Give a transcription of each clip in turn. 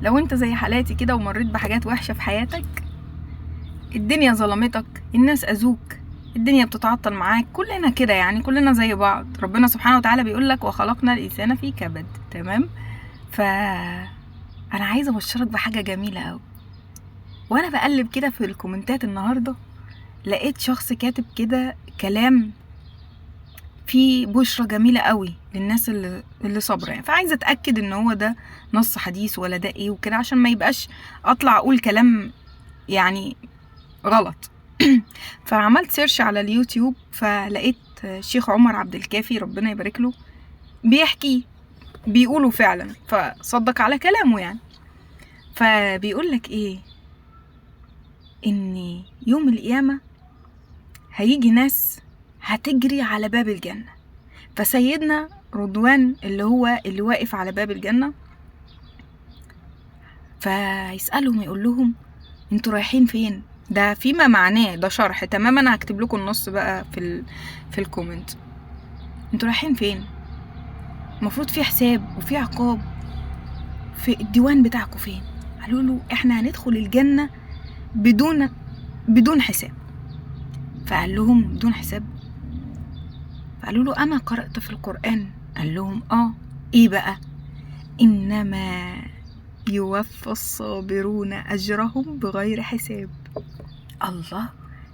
لو انت زي حالاتي كده ومريت بحاجات وحشة في حياتك، الدنيا ظلمتك، الناس اذوك، الدنيا بتتعطل معاك، كلنا كده يعني، كلنا زي بعض. ربنا سبحانه وتعالى بيقول لك وخلقنا الانسان في كبد، تمام؟ ف انا عايزه ابشرك بحاجة جميلة قوي. وانا بقلب كده في الكومنتات النهارده لقيت شخص كاتب كده كلام فيه بشرة جميلة قوي للناس اللي صابرة يعني. فعايزة اتأكد ان هو ده نص حديث ولا ده ايه وكده، عشان ما يبقاش اطلع اقول كلام يعني غلط. فعملت search على اليوتيوب، فلقيت الشيخ عمر عبد الكافي ربنا يبارك له بيحكي، بيقوله فعلا، فصدق على كلامه يعني. فبيقول لك ايه، ان يوم القيامة هيجي ناس هتجري على باب الجنة. فسيدنا رضوان اللي هو اللي واقف على باب الجنة فيسألهم يقول لهم انتوا رايحين فين؟ ده فيما معناه، ده شرح تماما، انا هكتب لكم النص بقى في ال comment. انتوا رايحين فين؟ المفروض في حساب وفي عقاب، في الديوان بتاعكم فين؟ قالوا له احنا هندخل الجنة بدون حساب. فقال لهم بدون حساب؟ فقالوا له أما قرأت في القرآن؟ قال لهم آه. إيه بقى؟ إنما يوفى الصابرون أجرهم بغير حساب. الله،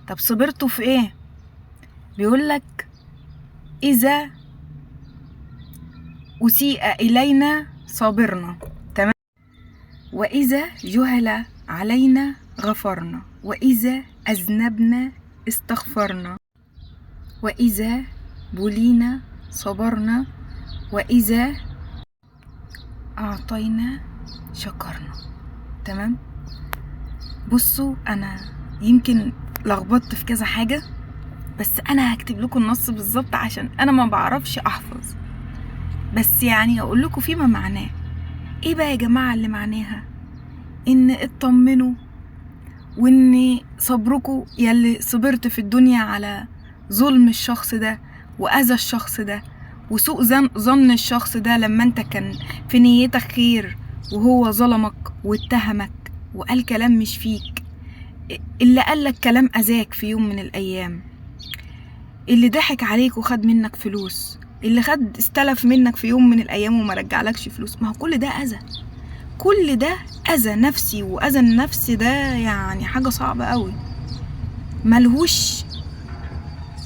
طب صبرتوا في إيه؟ بيقول لك إذا أسيء إلينا صبرنا، تمام، وإذا جهل علينا غفرنا، وإذا أذنبنا استغفرنا، وإذا بلينا صبرنا، وإذا أعطينا شكرنا. تمام؟ بصوا أنا يمكن لخبطت في كذا حاجة، بس أنا هكتب لكم النص بالظبط عشان أنا ما بعرفش أحفظ، بس يعني أقول لكم فيما معناه. إيه بقى يا جماعة اللي معناها؟ إن اطمنوا، وإن صبركم يلي صبرت في الدنيا على ظلم الشخص ده وأذى الشخص ده وسوء ظن الشخص ده، لما انت كان في نيتك خير وهو ظلمك واتهمك وقال كلام مش فيك، اللي قالك كلام أذاك في يوم من الأيام، اللي ضحك عليك وخد منك فلوس، اللي خد استلف منك في يوم من الأيام وما رجعلكش فلوس، ما هو كل ده أذى، كل ده أذى نفسي، وأذى النفس ده يعني حاجة صعبة قوي،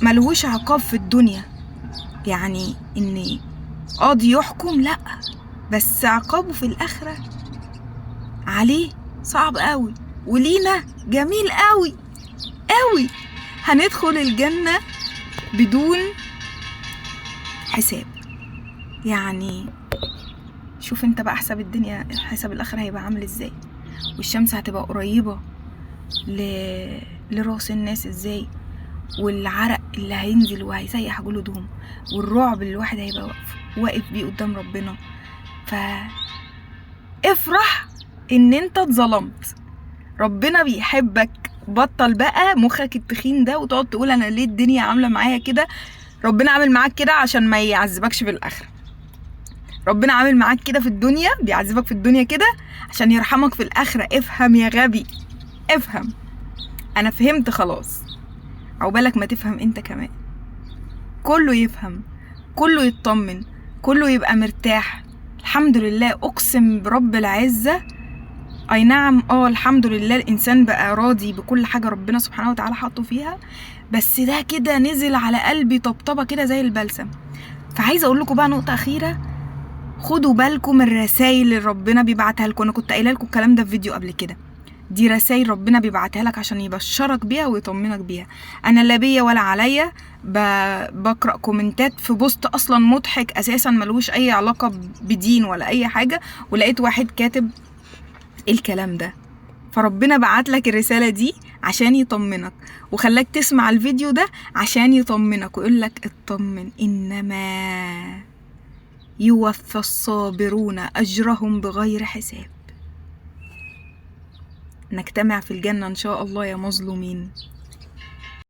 ملهوش عقاب في الدنيا. يعني إن قاضي يحكم لأ، بس عقابه في الآخرة عليه صعب قوي، ولينا جميل قوي قوي، هندخل الجنة بدون حساب. يعني شوف انت بقى حساب الدنيا، حساب الآخرة هيبقى عامل ازاي، والشمس هتبقى قريبة لراس الناس ازاي، والعرق اللي هينزل وهيسيح جلودهم، والرعب اللي الواحد هيبقى واقف بيه قدام ربنا. ف افرح ان انت اتظلمت، ربنا بيحبك. بطل بقى مخك التخين ده وتقعد تقول انا ليه الدنيا عامله معايا كده. ربنا عامل معاك كده عشان ما يعذبكش في الاخرة، ربنا عامل معاك كده في الدنيا، بيعذبك في الدنيا كده عشان يرحمك في الاخرة. افهم يا غبي، افهم. انا فهمت خلاص، عقبالك ما تفهم انت كمان. كله يفهم، كله يطمن، كله يبقى مرتاح. الحمد لله، اقسم برب العزة، اي نعم الحمد لله الانسان بقى راضي بكل حاجة ربنا سبحانه وتعالى حاطه فيها، بس ده كده نزل على قلبي طبطبة كده زي البلسم. فعايزة اقول لكم بقى نقطة اخيرة، خدوا بالكم من الرسائل اللي ربنا بيبعتها لكم. انا كنت قايله لكم الكلام ده في فيديو قبل كده، دي رسائل ربنا بيبعتها لك عشان يبشرك بيها ويطمنك بيها. انا لا بيا ولا عليا بقرا كومنتات في post اصلا مضحك اساسا ملوش اي علاقة بدين ولا اي حاجة، ولقيت واحد كاتب الكلام ده. فربنا بعت لك الرسالة دي عشان يطمنك، وخلاك تسمع الفيديو ده عشان يطمنك ويقول لك اطمن، انما يوفى الصابرون اجرهم بغير حساب. نجتمع في الجنة إن شاء الله يا مظلومين.